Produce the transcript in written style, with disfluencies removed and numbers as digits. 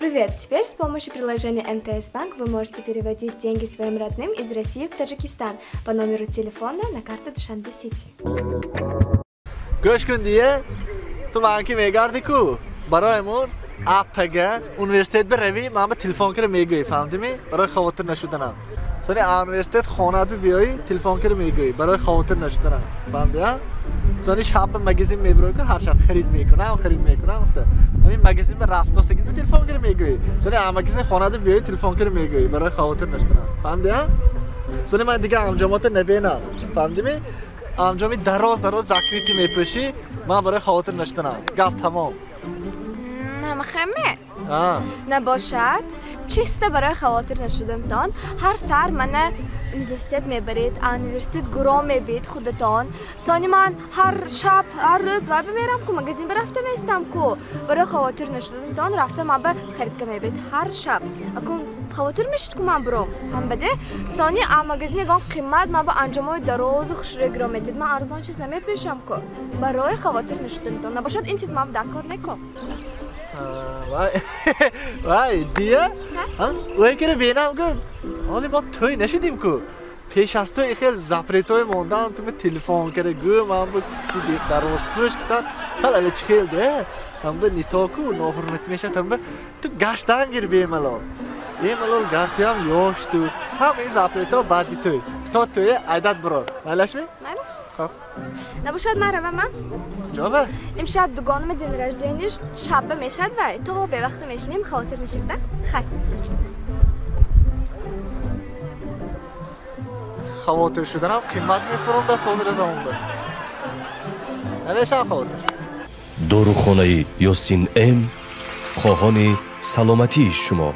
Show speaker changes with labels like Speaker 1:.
Speaker 1: Привет! Теперь с помощью приложения МТС Банк вы можете переводить деньги своим родным из России в Таджикистан по номеру телефона на карту Душанбе Сити.
Speaker 2: Гӯш кун дия, ту ман ки мегарди ку, барои апага университет биравӣ, ман ба телефон кара мегӯӣ, фаҳмдимӣ? Барои хавотир нашуданам. Сони университет хона биёӣ, телефон кара мегӯӣ, барои хавотир нашуданам. Фаҳмдӣ? Сони шаб ба магазин мебарӣ ку, ҳар шаб харид мекунам, гуфта. Ҳамин магазин ба рафтостагӣ телефон кара мегӯӣ. Сони магазин хона биёӣ, телефон кара мегӯӣ, барои хавотир нашуданам. Фаҳмдӣ? Сони ман дигар анҷомота набинам. Фаҳмдимӣ? Анҷоми дароз дароз закрити мепӯшӣ, ман барои хавотир нашуданам. Гап тамом.
Speaker 1: Намахаме? Набошад, чисто барои хавотир нашудамтон, ҳар сар мана университет мебаред, а университет гуро мебид худатон. Сони ман ҳар шаб, ҳар рӯз вай бимерам ку, магазин бирафта местам ку. Барои хавотир нашудамтон рафта ман ба харидка мебид ҳар шаб. Акун хавотир мешид ку ман буром. Ҳам баде сони а магазин ягон қимат ман ба анҷомои дарозу хушрӯй гиро медид. Ман арзон чиз намепӯшам ку. Барои хавотир нашудамтон. Набошад ин чиз ман дар кор неку.
Speaker 2: Вай, вай, дия? Вай кира бенам гу. Ҳоли мо тӯй нашудим ку. Пеш аз тӯй хел запретой мондан, ту ба телефон кара гӯ, ман ба дарозпӯш кутан. Сал ала чӣ хел де? Ҳам ба нито ку, ноҳурматӣ мешавад, ҳам ба ту гаштан гир бемалол. Бемалол гар туям ёш ту. Ҳам ин запрето баъди тӯй. То тӯе айдат бирор. Майлашми?
Speaker 1: Майлаш.
Speaker 2: Хоб.
Speaker 1: Набошад ман равам?
Speaker 2: Ҷоба?
Speaker 1: Имшаб дугонами день рождения шабба мешад вай. То бевақта мешинем, хавотир нашибда. Хай.
Speaker 2: Хавотир шуданам қимат мефурундааст ҳозир замонба. Намешавам хавотир.
Speaker 3: Дорухонаи Ёсин М хоҳони саломатии шумо.